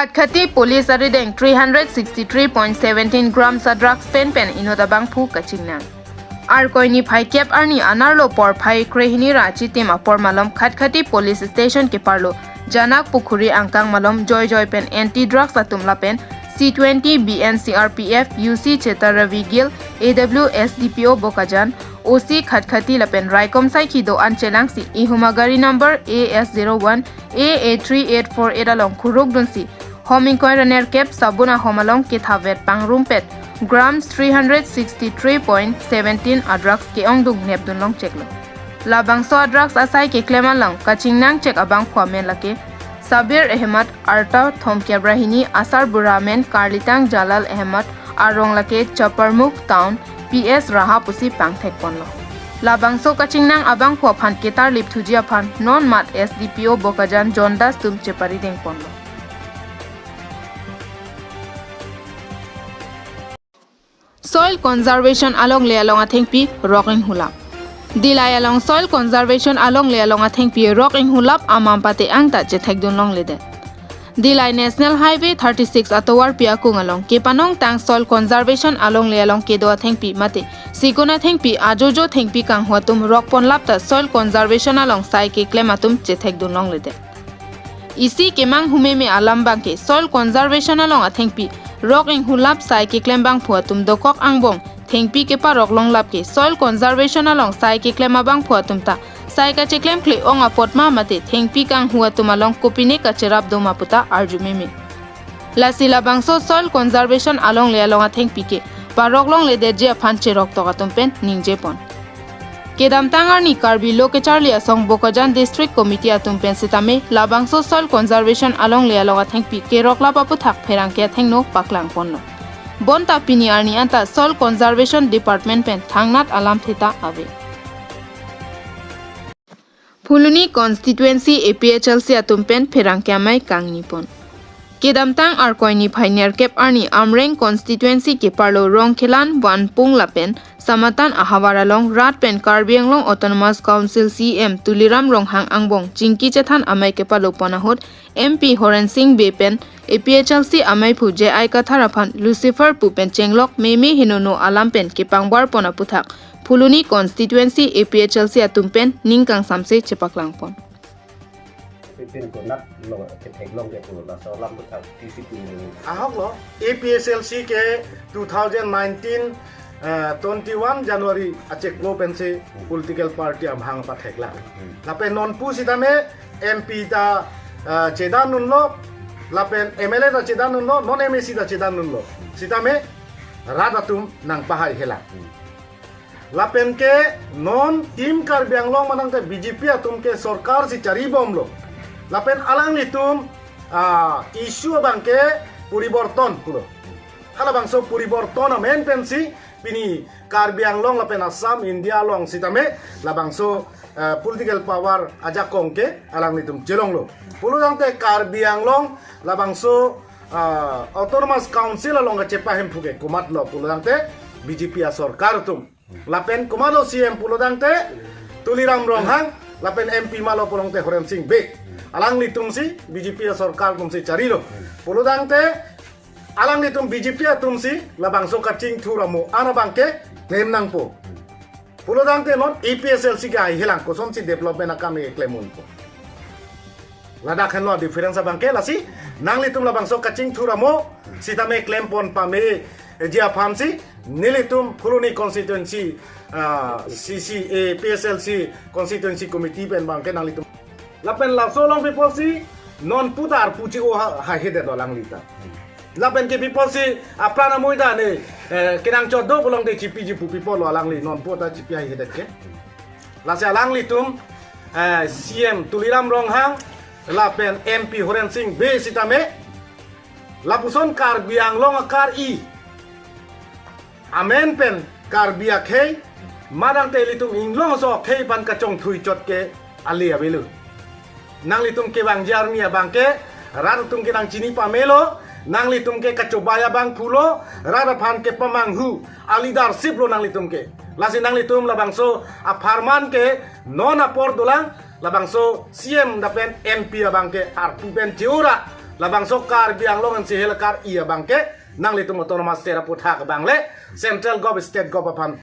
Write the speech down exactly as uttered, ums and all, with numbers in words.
Khatkhati police arideng three hundred sixty three point seventeen grams a drugs pen pen inut abangphu kachingnang. Arkoi niphai kep arni anerlo porphai krehini ra achitim apor malom Khatkhati police station keparlo Janak Pukhuri angkang malom joijoi pen anti drugs atum lapen C twenty B N C R P F U C Cheta Ravi Gill, A W S D P O Bokajan, O C Khatkhati lapen raikom saikhi do-an chelangsi ihum agari number A S zero one A A three eight four eight along kurukdunsi hom ingkoi ra nerkep sabun ahom along kethavet pangrumpet grams three hundred sixty three point seventeen a drugs ke-ongdung nepdun longcheklo. Labangso a drugs asai keklem along kachingnangchek abangphu amen lake Sabir Ahmed, arta thomkep ra hini, asarbura amen Karlitang Jalal Ahmed, arong lake Chaparmukh Town, P S Raha pusi pangthekponlo. Labangso kachingnang abangphu aphan ketarlip thuji aphan non mat S D P O Bokajan John Das atum cheparidengponlo. Soil conservation alongle along athengpi rok inghulap. Dillai along soil conservation alongle along athengpi rok inghulap amam pate angta chethekdun longledet. Dillai National Highway thirty six atovarpi akung along kepanongtang soil conservation alongle along kedo athengpi mate sikun athengpi ajojo thengpi kanghu atum rokponlap ta soil conservation along sai keklem atum chethekdun longledet. Isi kemanghu meme alam abangke soil conservation along athengpi rok inghulap sai keklem abangphu atum dokok angbong thengpi keparok longlap ke soil conservation along sai keklem abangphu atum ta sai kacheklem kle-ong apot ma mate thengpi kanghu atum along kopine kacherap do ma puta arju meme. Lasi labangso soil conservation alongle along athengpi ke parok longledetji aphan cheroktok atum pen ningjepon. Kedamtang arni Karbi Lo Kecharli Asong Bokajan District Committee atum pen sitame labangso soil conservation alongle along athengpi keroklap aputhak pherangke athengno paklangponlo. Bonta pini arni anta soil conservation department pen thangnat alamthe ta ave. Phuloni constituency A P H L C atum pen pherangke amei kangnipon. Kedamtang Arkoi niphai nerkep arni Amreng constituency keparlo Rongkhelan Vanpung lapen Samatan ahavar along rat pen Karbi Anglong Autonomous Council C E M Tuliram Ronghang angbong chingki chethan amei kepalopon ahut M P Horen Sing Bey pen A P H L C ameiphu J I Kathar aphan Lucifer pu pen chenglok meme henono alam pen kepangbarpon aputhak Phuloni constituency A P H L C atum pen ning kangsamse chepaklangpon. Pitin konat lo kethek long ke pulo laso alam puthak T C P ni. Ahok lo, A P H L C ke two thousand nineteen, eh, twenty-one January acheklo pensi political party amahang patheklang. Hmm. Lapen nonpu sitame M P ta, eh, chedan dunlo, lapen M L A ta chedan dunlo, non M A C ta chedan dunlo. Sitame rat atum nangpahaihelang. Hmm. Lapen ke non Team Karbi Anglong manang te B J P atum ke sorkar si charibomlo. Lapen alanglitum, ah, issue abangke poriborton pulo. Halabangso poriborton amen pensi pini Karbi Anglong lapen Assam India along sitame labangso, ah, political power ajakong ke alanglitum chelonglo. Pulotangte Karbi Anglong labangso, ah, Autonomous Council along kachepahemphu ke komatlo pulotangte B J P asorkar atum. Lapen komatlo C M pulotangte Tuliram Ronghang, lapen M P malo pulotangte Horen Sing Bey. Alanglitumsi B J P asorkar atumsi charilo. Pulotangte alanglitum B J P atumsi labangso kachingthur amo an abangke klem nangpo. Pulotangte non A P H L C ke haihelang kosonsi development akam ke klem unpo. Ladak henlo difference abangke lasi nanglitum labangso kachingthur amo sitame klempon pameji aphansi nelitum Phuloni constituency, ah, C C A P H L C constituency committee pen abangke nanglitum. Lapen laso along pi apotsi nonpu ta arpu chi-o ha, haihedet lo alangli ta. Lapen ke pi apotsi apran amoi ta ne, eh, kenangchot do pulote chipiji pu pi apotlo alangli nonpu ta chipi haihedet ke. Lasi alanglitum, eh, C M Tuliram Ronghang lapen M P Horen Sing Bey sitame lapuson Karbi Anglong akar-i amen pen Karbi akhei manang te ilitum inglong aso akhei aphan kachongthui chot ke ale avelo. Nanglitum kevangji arni abangke rat atum ke nangchini pamelo, nanglitum ke kachobai abangphulo, rat aphan kepamanghu aleadership lo nanglitum ke. Lasi nanglitum labangso apharman ke non apor dolang, labangso C M lapen M P abangke arpu pen cheora Labangso Karbi Anglong N C Hills akar-i abangke, nanglitum autonomous state aputhak abang le, central gov, state gov aphan